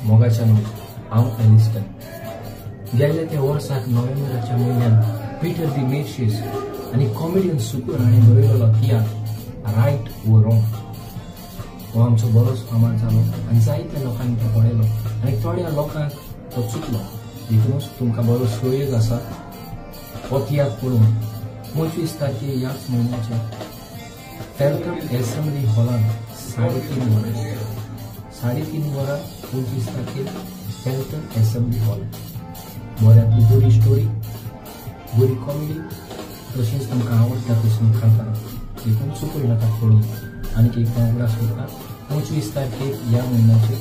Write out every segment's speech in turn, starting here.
मोगाच्यानो, हांव एलिस्टन. गेल्ल्या त्या वर्साक नोव्हेंबराच्या म्हयन्यान पीटर दी मेशिस आनी कॉमेडियन सुकूर हाणें बरयलेलो तियात्र रायट वो रॉंग हो आमचो बरोच फामाद जालो आनी जायत्या लोकांनी तो पळयलो आनी थोड्या लोकांक तो चुकलो. देखूनच तुमकां बरो सुयोग आसा हो तियात्र पळोवन 25 तारखे ह्याच म्हयन्याच्या फॅल्कन एसेंब्ली हॉलान 3:30 वरां 3:30 वरां 25 तारखेर फॅल्कन एसेंब्ली हॉल. बऱ्यांतली बरी स्टोरी, बरी कॉमेडी, तशीच तुमकां आवडटा तशी कांतारां, देखून चुकूय नाका पळोवन. आनीक एकदां उगडास करता, 25 तारखेर ह्या म्हयन्याचे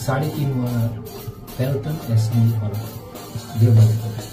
3:30 वरां फॅल्कन एसेंब्ली हॉल. देव बरें करूं.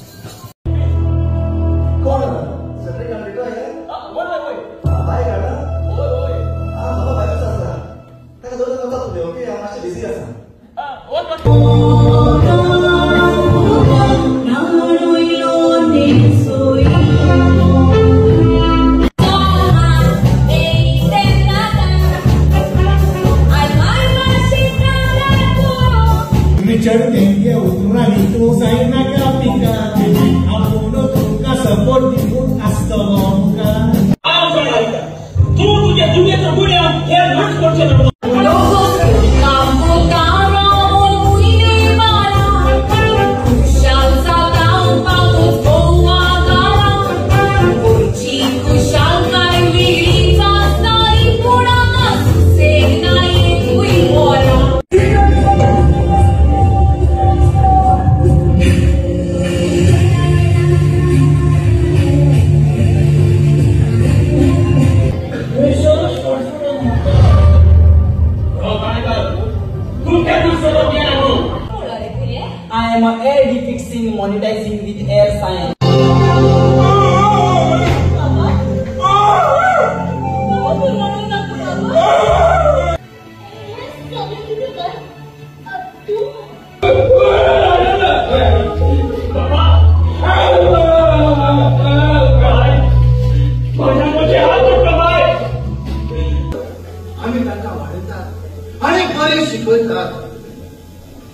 I am a LED fixing monetizing with air science. आम्ही तांकां वाडयतात आनी बरें शिकयतात,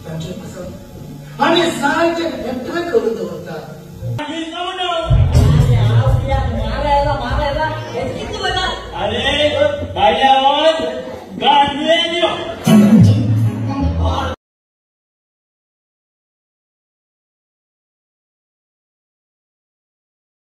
तांचे पासत आनी जायते एकठांय करून.